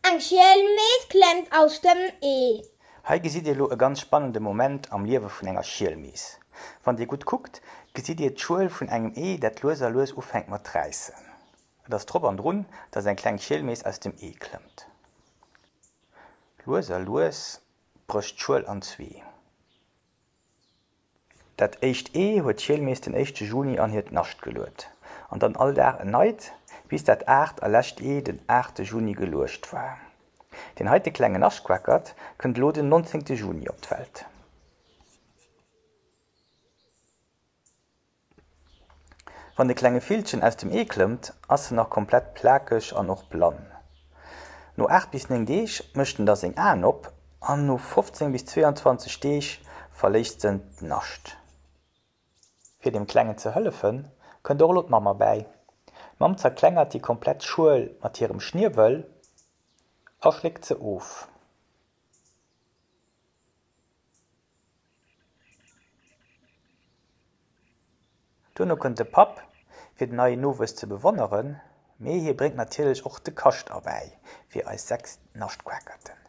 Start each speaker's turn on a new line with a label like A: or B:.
A: Eng Schielmees klemmt aus dem Ee.
B: Hei gesitt Dir elo e ganz spannende Moment am Liewe vun enger Schielmees. Wann Dir gutt kuckt, gesitt Dir d'Schuel vun engem Ee, dat lues a lues ufänkt mat räissen. Et ass drop an drun, dass eng kleng Schielmees aus dem Ee klëmmt. Lues a lues brécht d'Schuel an zwee. Dat éischt Ee huet d'Schielmees den éischte Juni an hiert Nascht geluet, an dann all Dag en neit, bis dat aacht a lescht Ee den aachte Juni geluecht war. Deen heite klenge Naschtquackert kënnt elo den nonzéngte Juni op d'Welt. Wann de klenge Villchen aus dem Ee klëmmt, ass en nach komplett plakeg an och blann. No 8 bis 9 Deeg mécht en da seng Aen op an no 15 bis 22 Deeg verléisst en d'Nascht. Fir dem Klengen ze hëllefen, kënnt och elo d'Mamm erbäi. D'Mamm zerklengert déi komplett Schuel mat hirem Schniewel a schléckt se of. Duerno kënnt de Papp, fir den neien Nowuess ze bewonneren, mee hie bréngt natierlech och de Kascht erbäi fir eis 6 Naschtquakerten.